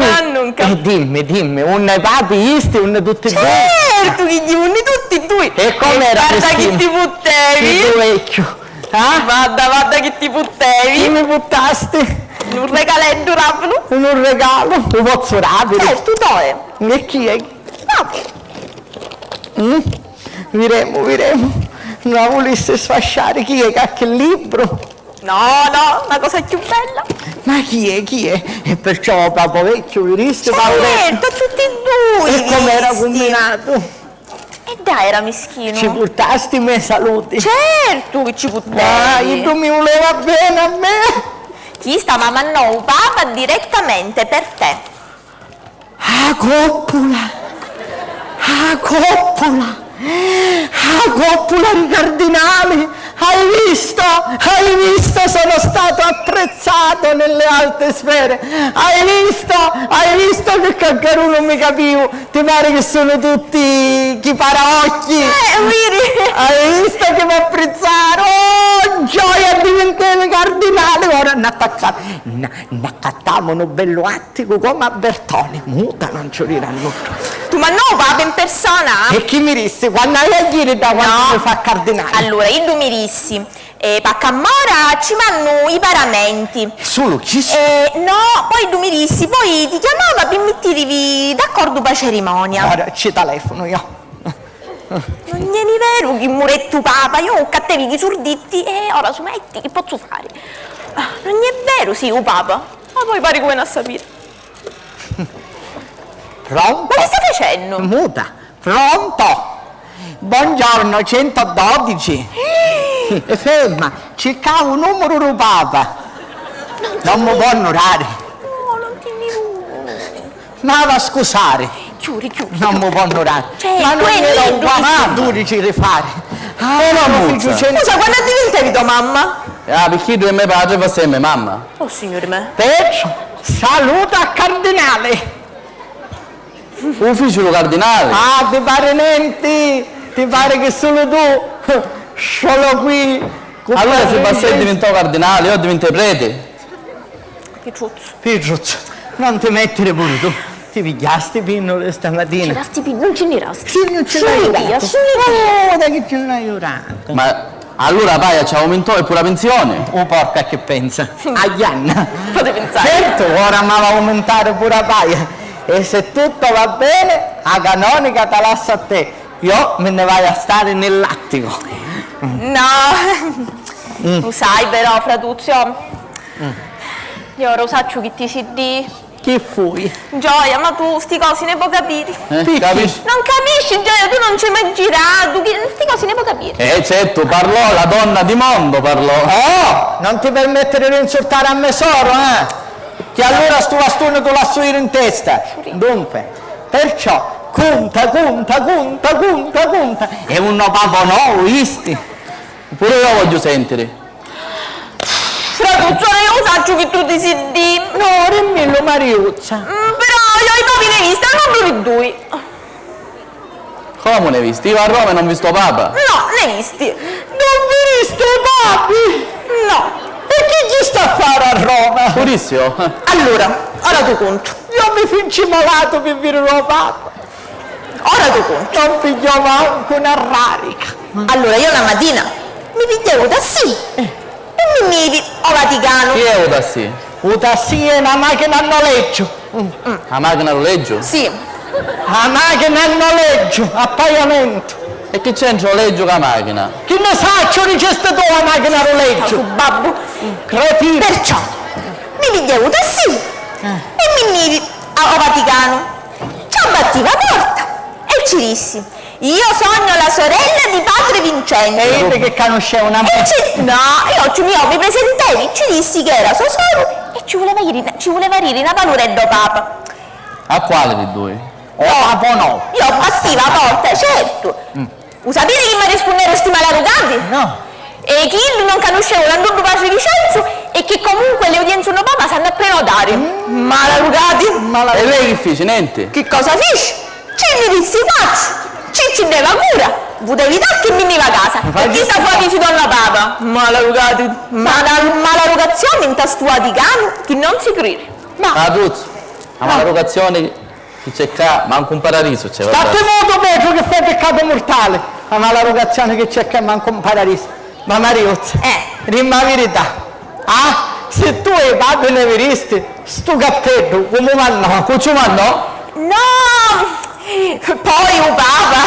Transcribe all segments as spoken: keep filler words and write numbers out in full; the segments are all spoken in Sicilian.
Annunca. E dimmi, dimmi, unni i papi jisti, unni tutti e dui? Certu chi jivi unni tutti e dui! E com'era mischinu? Varda chi ti puttevi! Chiddu vecchiu. Ah? Varda, varda chi ti puttevi! Chi mi puttasti? Un regaleddu, rapulu! Un regalu? U pozzu rapiri? Certu, toe! E chi è? Vabbè. Mm? Viremu, viremu. Non la vulissi sfasciari chi è cacchi libru? No, no, na cosa chiù bella. Ma chi è, chi è? E perciò papu vecchiu viristi, papu vecchiu? Certu, a tutti e dui. E com'era cumbinatu? E dai, era mischinu. Ci purtasti me saluti? Certu chi ci purtai. Ah, iddu mi vuleva bene a me. Chista ma mannò u papa direttamente per te. A coppula! A coppula! A coppula di cardinali! Hai visto? Hai visto? Sono stato apprezzato nelle alte sfere! Hai visto? Hai visto che caccarunu mi capiu? Ti pari che sono tutti chi paraocchi? Eh, viri! Hai visto che mi apprezzaru? Oh, gioia, diventemi cardinale! Ora n'attacca-, n-, n'accattamu nu bellu atticu comu a Bertone, muta, non ci diri a nuddu. Tu, ma no, papa in persona? E chi mi dissi? Quannu hai a jiri da quantu mi fa cardinale? Allura, iddu mi dissi, eh, paccammora ci vannu i paramenti. Sulu chissu? Eh, no, poi iddu mi dissi, poi ti chiamava pi mittirivi d'accordu pa cerimonia. Ora ci telefonu io. Non è veru chi muretti u papa, io accattevi chi surditti e ora su metti, chi pozzu fari? Ah, non è veru, sì, u papa. Ma poi pari cu veni a sapiri. Pronto? Ma chi stai facennu? Muta. Pronto? Buongiorno, centododici. E ferma, circavo u numuru ru papa. Non mu vonnu dari. No, non ti dico. M'ava scusari. Chiuri, chiuri. Non mu vonnu dari. Cioè, ma non era un quattordirici di fari. Ah, lo figgio cento. Scusa, quannu addivintati to mamma? Ah, picchì tu e me patri fassemu mamma. Oh, signuri me. Petru, saluta a cardinali. U fici lu cardinali? Ah, ti pari nenti? Ti pari chi sulu tu? Solo qui. Allura si Passi divintò cardinali, io divintai preti. Pitruzzu. Pitruzzu, non ti mettiri puru tu. Ti pigghiasti pinnuli stamatina? Ci rasti pi-, non ci nni rasti. Sì, non ci l'hai juratu. Sulu tia, sulu tia. Oh, da chi ci l'hai juratu? Ma allura paia ci aumintò e puru a pinsioni? U porcu a chi pensa? A Gianna. Poti pinsari. Certu, ora m'ava aumentari puru a paia. E se tutto va bene, a canonica ta lassu a te. Io mi nni vaiu a stari nni l'atticu. No, lu sai però, fratuzzu, io ora u sacciu chi ti si dì. Chi fui? Gioia, ma tu sti cosi ne po' capiri. Eh, capisci? Non capisci, Gioia, tu non ci hai mai giratu, chi, sti cosi ne po' capiri. Eh, certu, parlò la donna di mondo, parlò. Oh, non ti permettere di insultare a me soro, eh? Che allora stu vastone tu lassu iri in testa. Dunque, perciò, cunta, cunta, cunta, cunta, cunta. E un no papo no, visti? Puru io vogghiu sentiri. Fratuzzu, ora io u sacciu chi tu ti si dì. No, dimmillu, Mariuzza. Mm, però io i papi ne visti, a nuddu di dui. Comu ne visti? Iva a Roma e non vistu o Papa? No, ne visti. Non viristu o Papi? No. E chi jisti a fari a Roma? Purissio. Allura, ora tu cuntu. Io mi finci malatu pi viriri o Papa. Ora tu cuntu. Non pigghiò mancu na rarica. Allura, io na matina mi pigghiai u tassì e mi nni ivi o Vaticanu. Chi è u tassì? U tassì è na machina a noleggio. A machina a ruleggio? Sì. A machina a noleggio, a paiamentu. E chi c'entra u leggiu cu a machina? Chi nni sacciu, dicisti tu a machina a ruleggio. Cu babbu. Cretinu. Perciò mi pigghiai u tassì e mi nni ivi a, o Vaticanu. Ci abbattivi a porta e ci dissi: "Io sogno la sorella di padre Vincenzo." E iddi chi canuscevanu a me? E ci, no, io ci, io mi presentai, ci dissi che era so soru e ci vuleva iri, ci vuleva diri na paluredda o Papa. A quali di dui? O Papa o no? Io abbattivi a porta, certu. U sapiti chi m'arrispunneru sti malarucati? No. E chi iddu non canuscevanu a nuddu patri Vicenzu e chi comunque le udienze o Papa s'hannu a prenotari. Malarucati! E lei chi fici? Nenti? Chi cosa fici? Ci nni dissi quattru, ci ci deva cura, vutevi tantu e mi nni iva a casa. E chista fu a visita o Papa. Malarucati! Mala-, malarucazioni nta stu Vaticanu chi non si criri. Ma Patuzzu, A malarugazioni chi c'è ccà, mancu 'n paradisu c'è, vabbè. Statti mutu, Petru, chi fai piccatu murtali! A malarugazioni chi c'è ccà, mancu 'n paradisu. Ma Mariuzza, eh, dimmi a virità, ah? Si tu e i papi ne viristi, stu catteddu comu mannò? Cu ci mannò? No! Poi u papa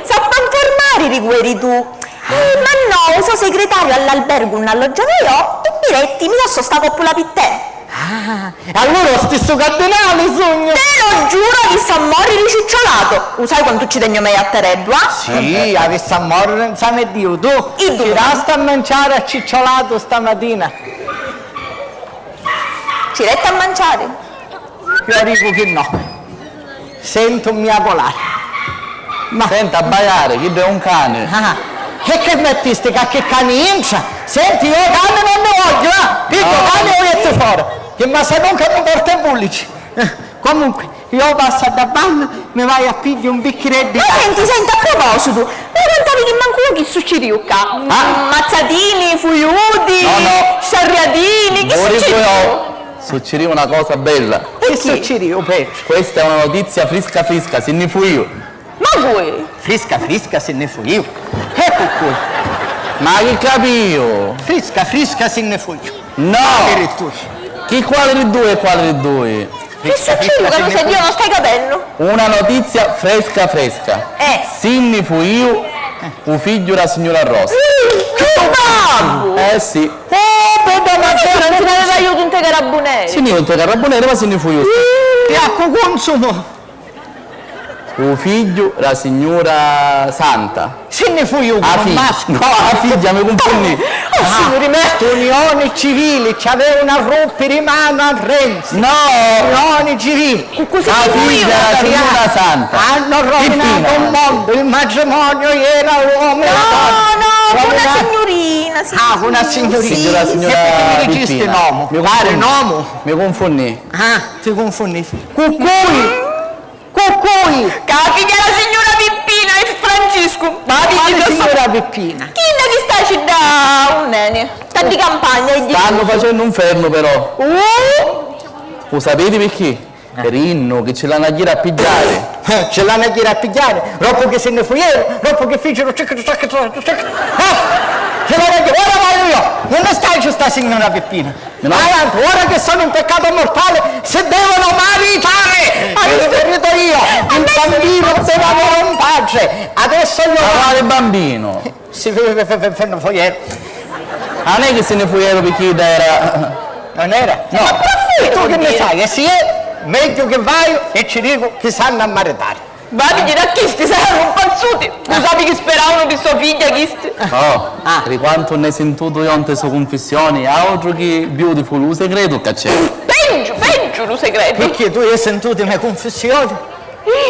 s'appi a 'nfirmari di cu eri tu. Eh, ma no, u so segretariu all'albergu unn'alloggiava io, e mi detti, mi lassò sta coppula pi te. Ah, e allura u stissu cardinali sugnu! Te lo giuru, avissi a morriri cicciolatu! U sai quantu ci tegnu mei a Tereddu, ah? Sì, avissi a morriri nzami e Diu, tu ci dasti a manciari a cicciolatu stamatina? Ci detti a manciari? Io dicu chi no. Sentu mia colari. Ma senti, abbaiari, chiddu è un cani. Ah, e che mettisti ca chi cani intra? Senti, io cani non ne voglio, ah! Picco, no. Cani o jetti fora. Che ma se non che mi porta in bullici. Eh, comunque, io passo a da banna, mi vai a pigghi un bicchireddu. Ma senti, senti, a propositu, mi contavi chi mancu io chi succiriu ccà? Ah. Mazzatini, fuiuti, no, no, sciarriatini, chi succiriu? Succiriu una cosa bella. Chi succiriu, Petru? Questa è una notizia frisca frisca, si nni fuiu. Ma cui? Frisca frisca si nni fuiu. Eccu cui. Ma chi capiu? Frisca frisca si nni fuiu. No! Addirittura. Chi quali di dui e quali di dui? Chi succiriu ca non stai, io non stai capennu? Una notizia fresca fresca. Eh. Si nni fuiu u figghiu dâ signura Rosa. Chi babbu! Eh sì. Oh, bedda, ma non si n'aveva iutu nte carabuneri. Si nni iu nte carabuneri, ma si nni fuiu. E a cu cunzumu? U figghiu dâ signura Santa. Si nni fuiu cu mascu. No, a figghia, mi cunfunni. Oh, signuri me! Tunioni civili, ci avevanu a ruppiri i manu a Renzi. No! Tunioni civili. Cu, cu si nni fuiu? A figghia dâ signura Santa. Hanno rovinato un mondo, il matrimonio era l'uomo e la donna. No, no, cu na signurina, signurina. Ah, cu na signurina. Signura, signura Pippina. E perché mi dicisti nomu? Pari nomu? Mi cunfunni. Ah, ti cunfunni. Cu cui? Cu cui? Ca a figghia dâ signura Pippina e Franciscu. Ma quali signura Pippina? Chidda chi sta acidda unn'eni, sta di campagna, e di... Stannu facennu un fernu, però. Uh! U sapiti picchì? Rinnu chi ci l'hannu a jiri a pigghiari. Eh, ci l'hannu a jiri a pigghiari? Roppu chi si nni fujeru, roppu chi ficiru cic, cic, cic, cic. Eh! Ci l'hannu a jiri, ora vaiu io! Non mi sta a justari sta signura Pippina! Avanti, ora che sono un peccato mortale, si devono maritare! Avissi ferito io! Il bambino deve avere un padre! Adesso io... Ma quale bambino? Si fe-, fe-, fe-, fe-, fe-, fujeru. Ah, non è che si ne fujeru perché era... Non era? No. Ma tu che ne sai? E si è meglio che vai e ci dico che s'hanno a maritare. Va a vidiri a chisti, sarannu mpazzuti! Cu sapi chi speravanu pi so figghia chisti? Oh, ah, ri quantu nn'hê sintutu io nte so cunfissioni, autru chi beautiful, u segretu ca c'è. Peggiu, peggiu lu segretu! Picchì tu hê sintutu i me cunfissioni?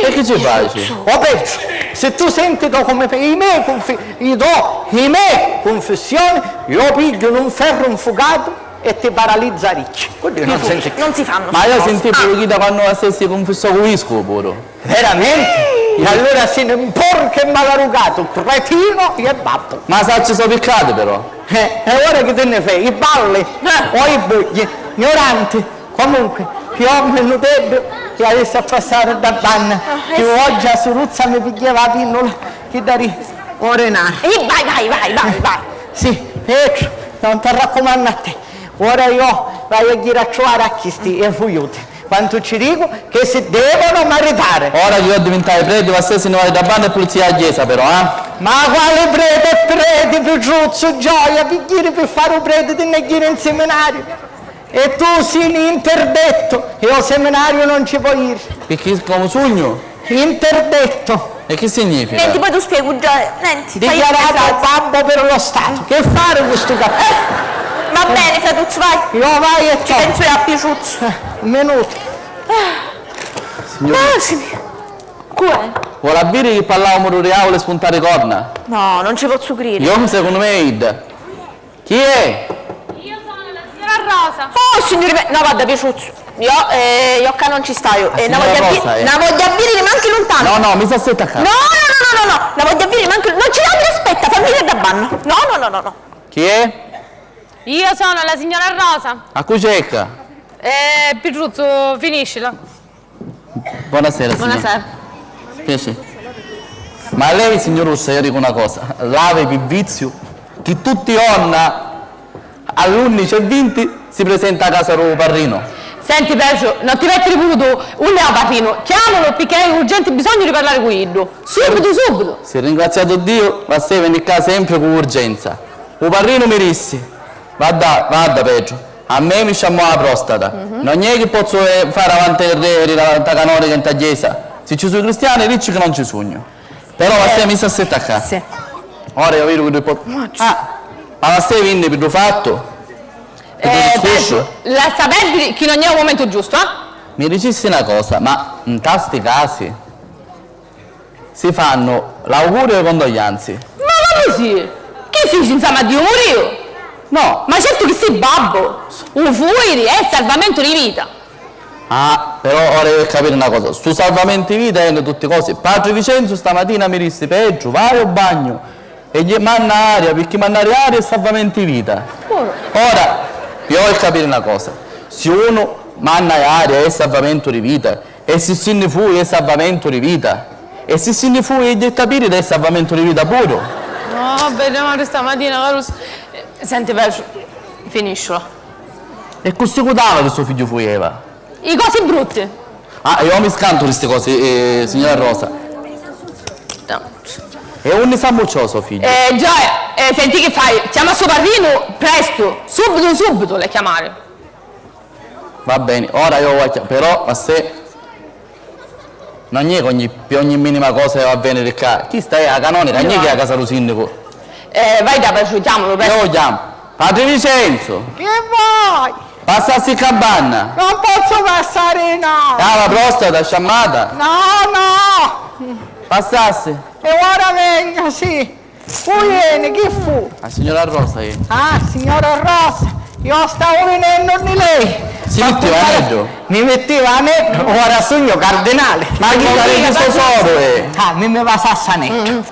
E chi ci faci? O Petru, si tu senti do come pe-, i me cunfi-, i do, i me cunfissioni, io pigghiu nun ferru nfucatu e ti paralizza ricchi. Quindi non senti. Non si fanno. Ma io senti puru chi da quannu la stessi cunfissò cu viscu puru. Veramente? E allura si un porcu e malarucatu, cretino e babbu. Ma sacci so piccati però. Eh, e ora chi ti nni fai? I balli? Eh. O i bugghi? Ignoranti. Comunque, chi ommu e nuteddu, chi avissi a passari da banna, chi oggi a suruzza mi pigghiava a pinnula, chi dari o denari. E vai, vai, vai, vai, vai. Sì, Petru, non t'arraccumannu a te. Ora io vaiu a jiri a truvari a chisti e fujuti. Quantu ci dicu che si devono maritare! Ora chi io divintai preti, va se si ne vai da banna e pulizia a chiesa però, eh? Ma quali preti e preti, Pitruzzu, gioia, pi jiri pi fari u preti ti nni jiri in seminariu. E tu sini interdetto e o seminariu non ci poi jiri. Picchì comu sugnu? Interdetto. E chi significa? Nenti, poi tu spiegu già, nenti. Dichiarato babbo per lo Stato. Che fare cu stu cappellu? Va bene, fratuzzu, vai. Io vai e ci penso io a Pitruzzu. Eh, un minuto. Signori. Cu è? Vuole avviri che parlavo muru riaule spuntare corna? No, non ci posso credere. Io mi secondo me è idda. Chi è? Io sono la signora Rosa. Oh, signori me-, no, guarda, Pitruzzu, io, eh, io ccà non ci staiu. La signora Rosa, eh. La voglio avvi-, la voglio avviri manchi luntanu. No, no, mi s'assetta ccà. No, no, no, no, no, no, la voglio avviri manchi, non ci dà rispetto, fammi da banna. No, no, no, no, no. Chi è? Io sono la signora Rosa. A cu cerca? Eh, Pitruzzu, finiscila. Buonasera, signor. Buonasera. Piacere. Ma lei, signorussa, io dico una cosa, l'ave pi viziu chi tutti i onna all'unnici e vinti si presenta a casa dû parrinu. Senti, Petru, non ti mettere pure tu, unni è u parrinu? Chiamalu, picchì haiu urgenti bisognu di parlare cu iddu. Subito, subito! Si ringraziato Dio, ma se veni ccà sempri cu urgenza. U parrinu mi dissi, vadda, vadda, Petru, a me mi sciammò a prostata. Non è chi pozzu, eh, fare avanti e rreri nta canonica e nta chiesa. Si ci su i cristiani, ricci chi non ci sugnu. Però va, stai missa a setta ccà. Sì. Ora io vedo che tu pot-, ah, ma va, stai vinni pi ddu fattu? Pi ddu discursu? Petru, lassa perdiri chi non è u momentu giustu, eh? Mi dicissi na cosa, ma nta sti casi si fannu l'auguri e le condoglianzi. Ma comu si? Chi fici, nsama a Diu muriu? No. Ma certu chi si babbu! U fuiri è salvamentu di vita. Ah, però ora devi capiri na cosa, stu salvamentu di vita è in tutti cosi. Patri Vicenzu stamatina mi dissi, Petru, vai o bagnu e gli-, manna aria, picchì mannari aria è salvamentu di vita. Ora, io voglio capire una cosa, si uno manna aria è salvamentu di vita, e si si nni fui è salvamentu di vita, e si si nni fui e gli è capiri è salvamentu di vita puru. No, vabbè, no, stamatina, Carus-, senti, Petru, finiscila. E cu si cutava chi so figghiu fuieva? I cosi brutti. Ah, io mi scantu di sti cosi, eh, signora Rosa. E unni s'ammucciò so figghiu? Eh, già, eh, senti chi fai, chiama so parrinu, prestu, subito, subito l'hai chiamare. Va beni, ora io vò a chia-, però, ma se non è che ogni, pi ogni minima cosa io a veniri ccà, chista è a canonica, non è che è a casa dû sinnicu. Eh, vai da Petru, chiamalu, prestu. Io lo chiamo. Patri Vicenzu! Chi vuoi? Passassi ccà banna! Non pozzu passari, no! Ah, la prostata, sciammata! No, no! Passassi! E ora venga, sì! Cu vieni, chi fu? A signora Rosa, ieri. Ah, signora Rosa, io stavo venendo di lei. Si mettiva aneddu? Mi mettiva aneddu, ora sugnu cardinale. Ma chi sarebbe so soru, eh? Ah, mi, mi va Sassaneddu.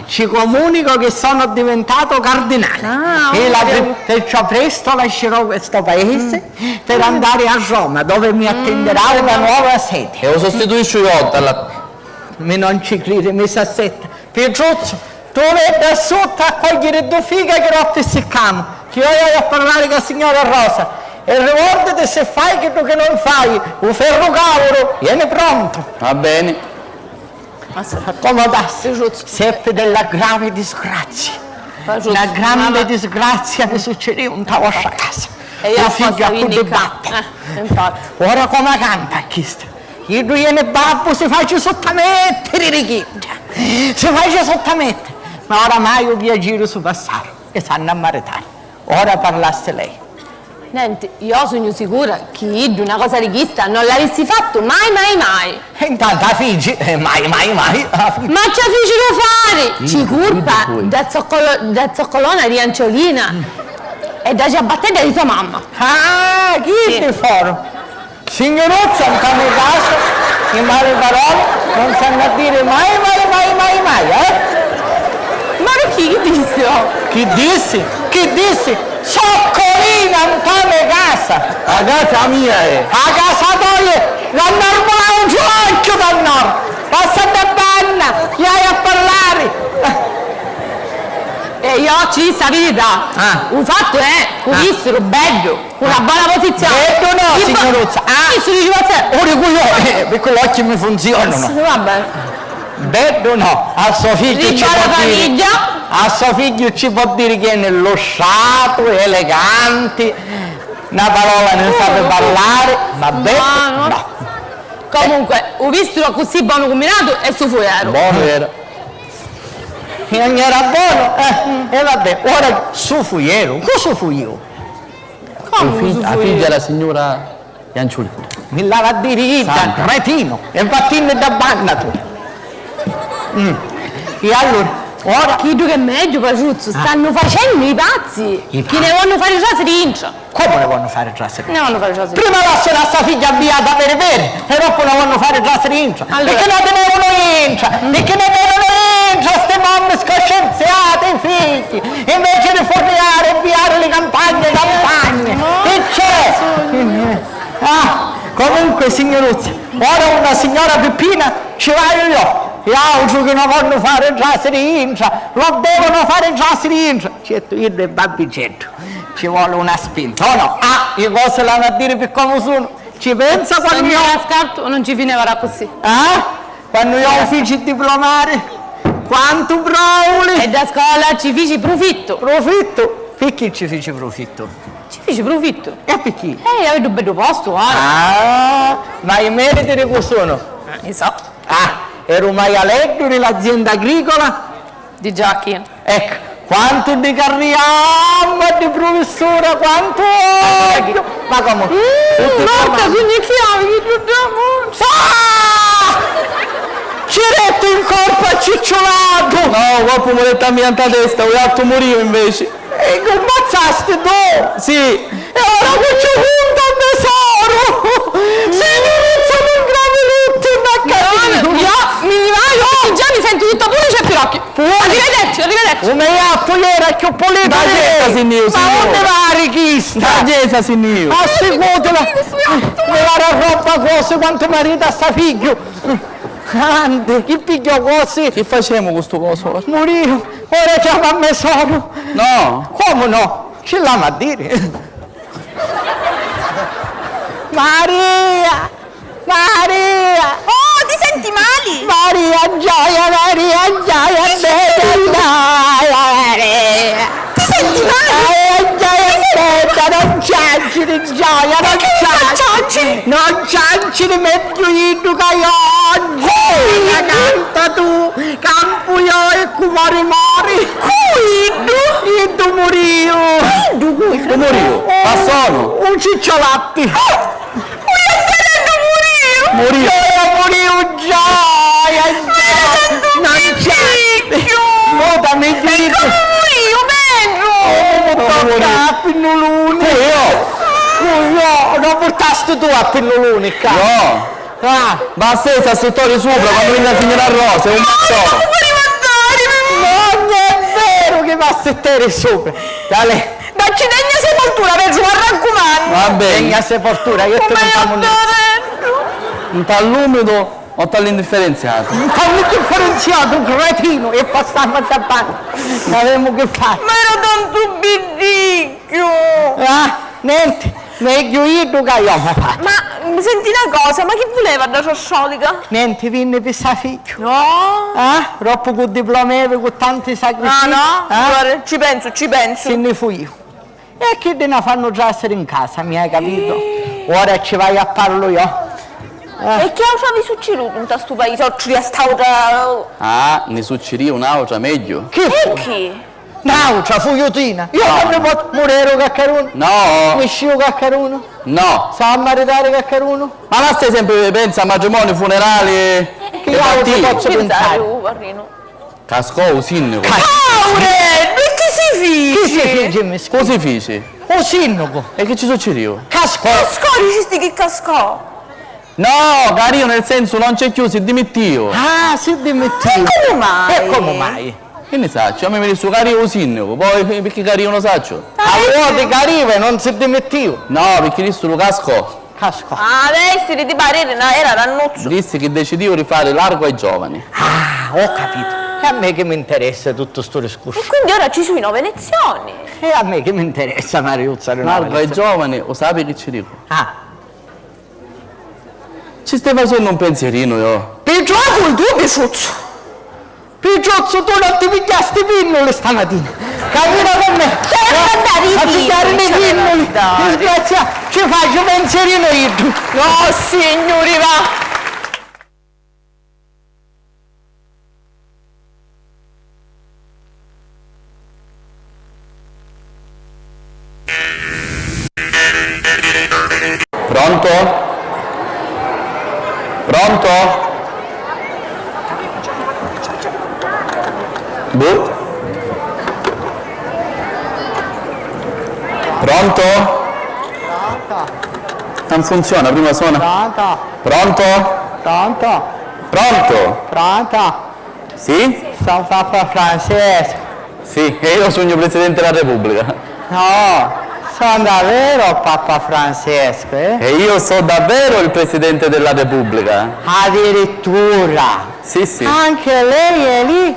Ci comunico che sono diventato cardinale. Ah, e la pre-, perciò presto lascerò questo paese per andare a Roma, dove mi attenderà una nuova sede. E lo sostituisci io, alla... Mi non ci cridi, mi s'assetta. Pitruzzu, tu veni ddà sutta a cogghiri ddu fica chi rotti sti camu, chi io haiu a parlari câ signora Rosa. E rivòrditi, si fai chiddu chi non fai, u ferru càuru, ieni prontu. Va beni. Accomodassi, seppi della grave disgrazia. Na grandi disgrazia mi succidìu nta vostra casa. E io... Lu figghiu a cu ddi batti. Eh, infatti. Ora comu a campa a chista? Iddu ieni babbu, si faci suttamettiri di chidda. Si faci suttamettiri. Ma oramai u piaciri su passaru e s'hannu a maritari. Ora parlassi lei. Nenti, io sugnu sicura chi iddu na cosa di chista non l'avissi fattu mai, mai, mai. E intantu a fici, eh, mai, mai, mai, a fici. Ma ci a ficiru fari! Ci curpa dda zoccolo-, dda zoccolona di Anciolina e dda ciabattedda di so mamma. Ah, chiddi foru! Signuruzza, nta me casa i mali paroli non s'hannu a diri mai, mai, mai, mai, mai, eh? Ma picchì, chi dissi? Chi dissi? Chi dissi? Zoccolina nta me casa! A casa mia è! A casa toia è! L'hannu armulatu un giuocchiu d'annora! Passa dda banna, chi hai a parlari! E io ci dissi a virità. Ah. U fattu è, u vistiru beddu. Cu na bona posizioni. Beddu no, signuruzza. Ah. Chi su dici, u dicu io, eh, picchì l'occhi mi funzionanu. Vabbè. Beddu no, a so figghiu ci pò diri, a so figghiu ci pò diri chi è lustratu, eleganti, na parola non sapi parlari, ma beddu no. Comunque, u vistiru accussì bonu cumbinatu e su fuieru. Bonu era. E non era bonu? Eh, e vabbè, ora su fuieru, cu su fuiu? Comu su fuiu? A figghia della signora Ianciulina. Mi l'ava a diri idda, cretinu, e vattinni dda banna tu. Mm. E allura, ora? Chiddu che è megghiu, Paciuzzu, stannu facennu i pazzi, chi ne vonnu fari trasiri intra. Comu ne vonnu fari trasiri? Ne vonnu fari trasiri. Prima lassanu a sta figghia biata veri veri, e doppu ne vonnu fari trasiri intra. Allura. Picchì ne tenevunu intra? Picchì ne tenevunu intra sti mammi scoscenziati, i figghi, inveci di furriari e biari li campagni e campagni? Chi c'è? Ah, comunque, signuruzzi, Ora una signora Pippina ci vaiu io, e autru chi no vonnu fari trasiri intra, lo devono fare trasiri intra. Certu, iddu è babbiceddu, ci voli una spinta, o no? Ah, i cosi l'anu a diri pi comu sunu, ci pensa quannu io... Scartu non ci fineva d'accussì. Ah? Quannu io u fici diplomari, quantu browli! E dda scola ci fici prufittu! Prufittu? Picchì ci fici prufittu? Ci fici prufittu. E picchì? Eh, io aviu beddu postu, ora. Ah, ma i meriti di cu sunu? Eh, i so. Ah, era u maialeddu di l'azienda agricola? Di Giacchi. Ecco, quantu di carriamma di prufissura, quantu ogghiu! Ma comu? Tutti... Marta, sugnu chiavi, chi giuddiamu? Ah! Ci rettu in corpu a cicciulatu! No, u colpu mu rettu a mia nta testa, u jattu muriu inveci. E cu ammazzasti tu? Sì. E ora cu ci cunta a me soru? Signuruzza, un gravi luttu, un accadutu. No, no, mi ni vaiu, già mi sentu tutta pulita e pirocchi. Arrivederci, arrivederci. U me jattu era cchiù pulitu di... Nta gesa si nni iu, signura. Ma unni vari chista? Nta gesa si nni iu. Assicutila. Mi vari a robba cosi quantu marita sta figghiu. Anti, chi pigghiò cosi? Chi facemu cu stu cosu? Muriu. Ora chiama a me soru. No. Comu no? Ci l'hamu a diri. Maria! Maria! Oh, ti senti mali? Maria, gioia, Maria, gioia, bella, Maria! Ti senti mali? Maria, gioia, bella, non piangere, gioia, non piangere! Non piangere, megghiu iddu ca io oggi! Canta tu! Campu io e cu mori mori! Cu iddu? Iddu muriu! Iddu cu? Cu muriu? Passonu? Un cicciolatti! Oh! U jattereddu muriu! Muriu! Io muriu già! Non c'è! Vota megghiu iddu! Muriu, Pedru! Comu tocca a pinnuluni! Cu io? Cu io? Non purtasti tu a pinnuluni ccà? No! Ah! Basta essa a sittori supra, quannu vinni a signora Rosa, è un mazzone! Non è vero chi va a sitteri supra! Dale! Dacci degna sepoltura, Pedru, m'arraccumannu! Va bene! Degna sepoltura, io ti non t'amu niente! Nta l'umidu o nta l'indifferenziatu? Nta l'indifferenziatu, cretinu! E passammu a tabbani! N'avemu chi fari! Ma era tantu biddicchiu! Ah! Nenti! Megghiu iddu ca io m'ha fattu. Ma, mm, senti na cosa, ma chi vuleva dda ciosciolica? Nenti, vinni pi sa figghiu. No? Ah? Roppu cu diplomevi, cu tanti sacrifici. Ah, no? Ah? Guarda, ci pensu, ci pensu. Si nni fuiu. E chiddi na fannu trasiri in casa, mi hai capito? Ora ci vaiu a parlu io. Eh. E chi autru havi succidutu nta stu paisi, oltri a st'autra? Ah, nni succiriu n'autra megghiu. Chi fu? E chi? N'autra fuiutina! Io non ne posso, mureru caccarunu? No! Nisciu caccarunu? No! S'ha a maritari caccarunu? Ma lassi sempri pensa a matrimoniu, funerali e... Chi autru pozzu pinsari? Cascò u sinnicu. Ca... Aurellu, e chi si fici? Chi si fici, mischitu? Cu si fici? U sinnicu. E chi ci succiriu? Cascò! Cascò, dicisti chi cascò? No, cariu nel sensu non c'è cchiù, si dimittiu. Ah, si dimittiu. E comu mai? E comu mai? Chi ni sacciu, a mia mi dissi cariu u sinnicu, poi picchì cariu non sacciu. A voti cariu e non si dimittiu. No, picchì dissuru cascò. Cascò. Ah, deve essiri di pariri, no, era rannuzzu. Dissi chi decidiu di fari largu ai giovani. Ah, ho capito. E a me chi mi interessa tuttu stu discursu? E quindi ora ci sui no venezioni. E a me chi mi interessa, Mariuzza, di no venezioni? Largu ai giovani, u sapi chi ci dicu? Ah. Ci stai facennu un pensierinu, io. Picciuzzu, tu, Picciuzzu! Picciuzzu, tu non ti pigghiasti pinnuli stamatina? Camina con me! Ferma a dari i pinnuli, a pigghiari li pinnuli! Disgraziatu, ci facciu un pensierinu iddu! No, signuri, va! Pronto? Pronto? Boh? Pronto? Non funziona, prima suona. Pronto? Pronto? Pronto? Pronto? Pronto? Sì? Sono Papa Francesco. Sì, e io sugnu Presidente della Repubblica. No, Sono davvero Papa Francesco, eh? E io so davvero il Presidente della Repubblica. Addirittura! Sì, sì. Anche lei è lì?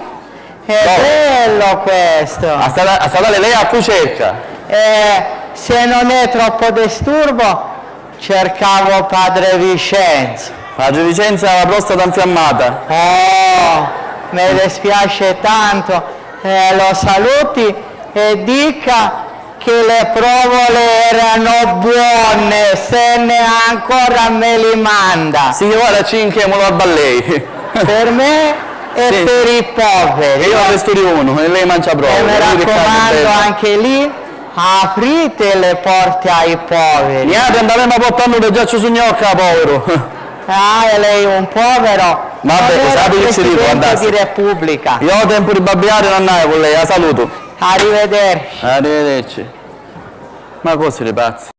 È bello questo! A statale, a statale lei a cu cerca? Eh, se non è troppo disturbo, cercavo padre Vicenzo. Padre Vicenzo ha la prostata infiammata. Oh, mi dispiace tanto. Eh, lo saluti e dica che le provole erano buone, se ne ha ancora me li manda. Signora, ci inchemu la ballei. Per me e per i poveri. Io arrestu di uno e lei mancia prova. E mi raccomando, anche lì, aprite le porte ai poveri. Niatri non avemu a portà nulla, già ci sugnu io ccà, poveru. Ah, e lei un povero. Vabbè, non era sapete che ci dico, presidente di Repubblica. Io ho tempo di babbiare, non hai con lei, la saluto. Arrivederci. Arrivederci. Ma cosa siete pazzi?